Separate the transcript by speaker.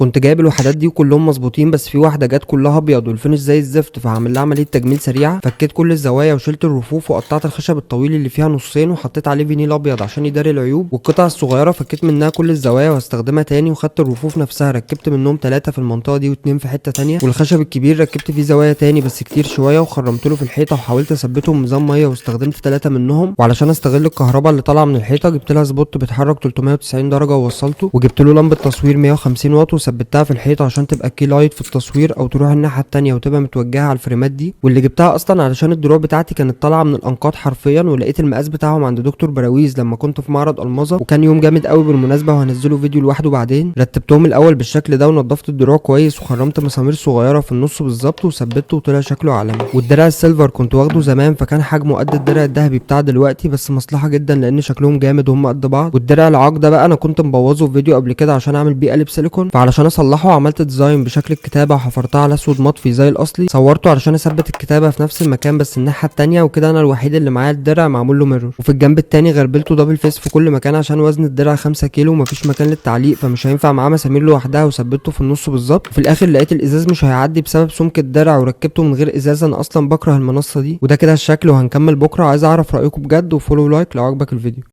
Speaker 1: كنت جايب الوحدات دي وكلهم مظبوطين، بس في واحدة جت كلها ابيض وال finish زي الزفت، فهعمل لها عملية تجميل سريعه. فكيت كل الزوايا وشلت الرفوف وقطعت الخشب الطويل اللي فيها نصين وحطيت عليه فينيل ابيض عشان يداري العيوب، والقطع الصغيرة فكيت منها كل الزوايا وهستخدمها تاني. وخدت الرفوف نفسها ركبت منهم 3 في المنطقة دي و2 في حتة تانية، والخشب الكبير ركبت فيه زوايا تاني بس كتير شوية وخرمت له في الحيطة وحاولت اثبتهم ميزان مية واستخدمت 3 منهم. وعلشان استغل الكهرباء اللي طالعه من الحيطة جبت لها spot بيتحرك 390 درجه ووصلته، وجبت له لمبة تصوير 150 واط وثبتها في الحيطة عشان تبقى key light في التصوير او تروح الناحية التانية وتبقى متوجهه على الفريمات دي. واللي جبتها اصلا علشان الدروع بتاعتي كانت طالعه من الانقاض حرفيا، ولقيت المقاس بتاعهم عند دكتور براويز لما كنت في معرض الماظه، وكان يوم جامد قوي بالمناسبة وهنزله فيديو لوحده بعدين. رتبتهم الاول بالشكل ده ونضفت الدروع كويس وخرمت مسامير صغيرة في النص بالظبط وثبته وطلع شكله عالمي. والدرع ال silver كنت واخده زمان فكان حجمه قد الدرع الذهبي بتاع دلوقتي، بس مصلحة جدا لان شكلهم جامد وهم قد بعض. والدرع العاق ده بقى انا كنت مبوظه في فيديو قبل كده عشان اعمل بيه قالب سيليكون، فعلشان اصلحه عملت design بشكل الكتابة وحفرتها على اسود مطفي زي الاصلي، صورته علشان اثبت الكتابة في نفس المكان بس الناحية التانية، وكده انا الوحيد اللي معايا الدرع معمول له mirror. وفي الجنب التاني غربلته double face في كل مكان عشان وزن الدرع 5 كيلو ومفيش مكان للتعليق، فمش هينفع معاه مسامير لوحدها، وثبته في النص بالظبط. وفي الاخر لقيت الازاز مش هيعدي بسبب سمك الدرع وركبته من غير ازاز، انا اصلا بكره المنصة دي. وده كده الشكل، وهنكمل بكره. عايز اعرف رايكم بجد، و follow like لو عجبك الفيديو.